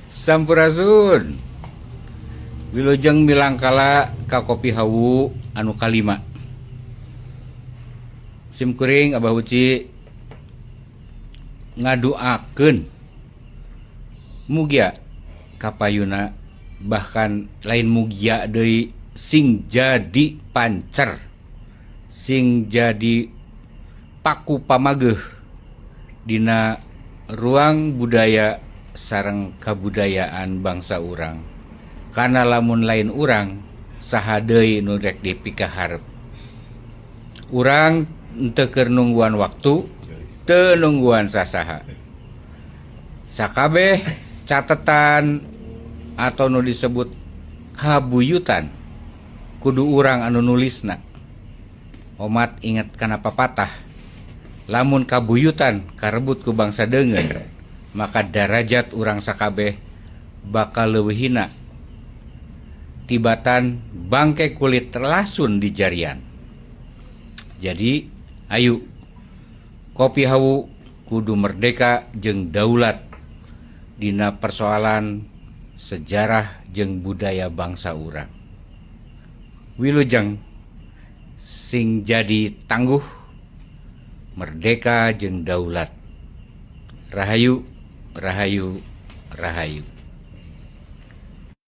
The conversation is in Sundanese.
Sampurasun. Wilujeng milangkala ka Kopi Hawu anu kalima. Sim kuring Abah Uci ngaduakeun mugia kapayuna, bahkan lain mugia deui, sing jadi pancer, sing jadi paku pamageuh dina ruang budaya sareng kabudayaan bangsa urang, karena lamun lain urang, saha deui nu rek dipikaharep? Urang teu keur nungguan waktu, teu nungguan sasaha. Sakabeh catetan atau nu disebut kabuyutan kudu urang anu nulisna. Omat inget kana papatah, lamun kabuyutan karebut ku bangsa deungeun, maka darajat urang sakabeh bakal leuwih hina tibatan bangke kulit lasun di jarian. Jadi ayu, Kopi Hawu kudu merdeka jeung daulat dina persoalan sejarah jeung budaya bangsa urang. Wilujeng, sing jadi tangguh, merdeka jeung daulat. Rahayu, rahayu, rahayu.